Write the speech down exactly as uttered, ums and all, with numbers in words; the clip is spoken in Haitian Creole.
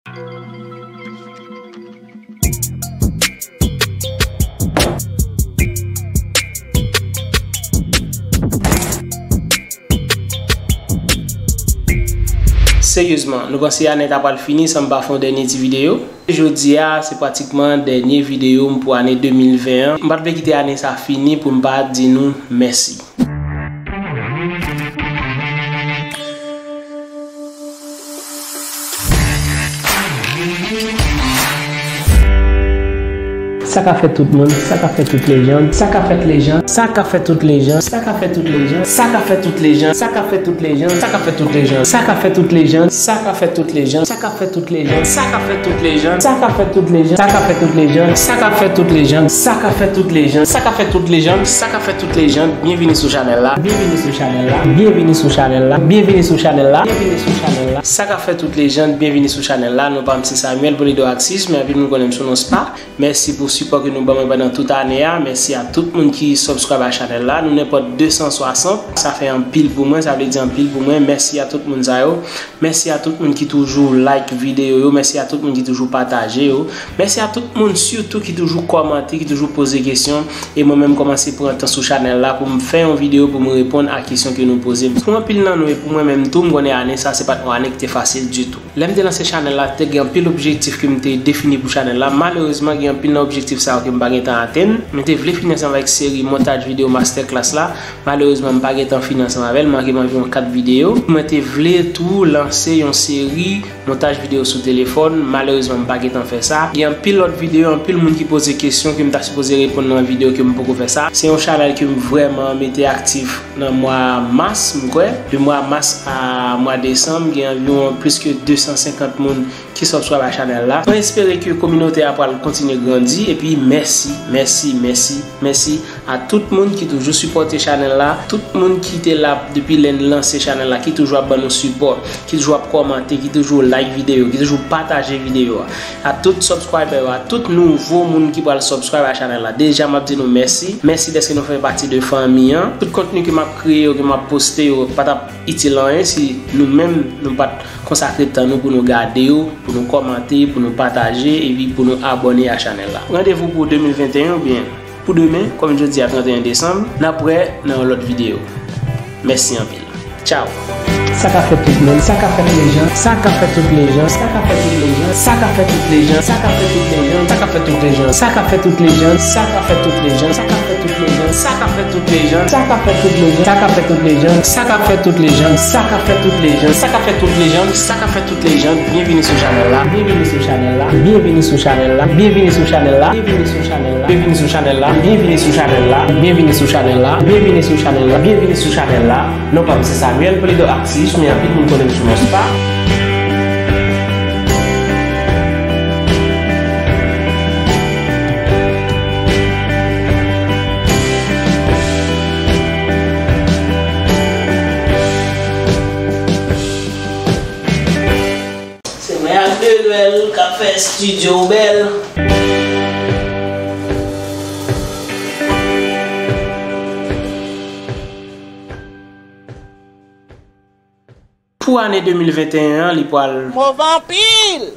Seryezman, nou panse ane ta pral fini san m pa fè yon dènye ti videyo? Jodi a, se pratikman dènye videyo m pou ane de mil ven an. M pa t vle kite ane sa fini pou m pa di nou mèsi. Sa ka fèt tout moun, sa ka fèt tout lejann, sa ka fèt lejann, sa ka fèt tout lejann, sa ka fèt tout lejann, sa ka fèt tout lejann, sa ka fèt tout lejann, sa ka fèt tout lejann, sa ka fèt tout lejann, sa ka fèt tout lejann, sa ka fèt tout lejann, sa ka fèt tout lejann, sa ka fèt tout lejann, sa ka fèt tout lejann, sa ka fèt tout lejann, sa ka fèt tout lejann, sa ka fèt tout lejann, sa ka fèt tout lejann. Byenvini sou chanèl la. Byenvini sou chanèl la. Byenvini sou chanèl la. Byenvini sou chanèl la. Byenvini sou chanèl la. Sa ka fèt tout lejann, byenvini sou chanèl la. Non pa m se Samuel Polidor Axis, men anpil moun konnen m sou non Spa. Mèsi pou sipò ke nou ban mwen pandan tout ane a. Mèsi a tout moun ki subscribe a chanèl la. Nou nenpòt de san swasant. Sa fè anpil pou mwen, sa vle di anpil pou mwen. Mèsi a tout moun sa yo. Mèsi a tout moun ki toujou like videyo yo. Mèsi a tout moun ki toujou pataje yo. Mèsi a tout moun sitou ki toujou kòmante, ki toujou poze kesyon. E mwen menm kòmanse pran tan sou chanèl la pou m fè yon videyo pou m reponn a kesyon ke nou poze m. Pou anpil nan nou e pou mwen menm tou, m konnen ane sa se pa t yon ane ki te fasil ditou. Lè m te lanse chanèl la, te gen anpil objektif ke m te defini pou chanèl la. Malerezman, gen anpil nan objektif sa yo ke m pa gentan atenn. Mwen te vle fini ansanm avèk seri montaj videyo masterclass la. Malerezman, m pa gentan fini ansanm avè l. M manke m anviwon kat videyo. Mwen te vle tou lanse yon seri montaj videyo sou telefòn. Malerezman, m pa gentan fè sa. Gen anpil lòt videyo, anpil moun ki poze kesyon ke m ta sipoze reponn nan videyo ke m poko fè sa. Se yon chanèl ke m vrèman mete aktif nan mwa mas, m kwè. De mwa mas a mwa desanm, gen anviwon plis ke de san senkant moun ki subscribe a chanèl la. Mwen espere ke kominote a pral kontinye grandi, epi mèsi, mèsi, mèsi, mèsi a tout moun ki toujou sipòte chanèl la, tout moun ki te la depi lè n lanse chanèl la, ki toujou ap ban nou sipò, ki toujou ap kòmante, ki toujou like videyo, ki toujou pataje videyo a. A tout subscriber yo, a tout nouvo moun ki pral subscribe a chanèl la. Deja, m ap di nou mèsi. Mèsi dèske nou fè pati de fanmi an. Tout kontni ke m ap kreye yo, ke m ap poste yo, pa t ap itil anyen si nou menm nou pa t konsakre tan nou pou nou gade yo, pou nou kòmante, pou nou pataje, epi pou nou abòne a chanèl la. Randevou pou de mil venteyen oubyen pou demen, kòm jodi a trannteyen desanm, n ap wè nan yon lòt videyo. Mèsi anpil. Tchao. Sa ka fèt tout moun, sa ka fèt lejann, sa ka fèt tout lejann, sa ka fèt tout lejann, sa ka fèt tout lejann, sa ka fèt tout lejann, sa ka fèt tout lejann, sa ka fèt tout lejann, sa ka fèt tout lejann, sa ka fèt tout lejann, sa ka fèt tout lejann, sa ka fèt tout lejann, sa ka fèt tout lejann, sa ka fèt tout lejann, sa ka fèt tout lejann, sa ka fèt tout lejann, byenvini sou chanèl la, byenvini sou chanèl la, byenvini sou chanèl la, byenvini sou chanèl la, byenvini sou chanèl la, byenvini sou chanèl la, byenvini sou chanèl la, byenvini sou chanèl la, byenvini sou chanèl la, byenvini sou chanèl la. Non pa m se Samuel Polidor Axis, men anpil moun konnen m sou non Spa. Se mwen ak Deluel k ap fè estidyo bèl. Pou ane de mil venteyen an, li pral move anpil!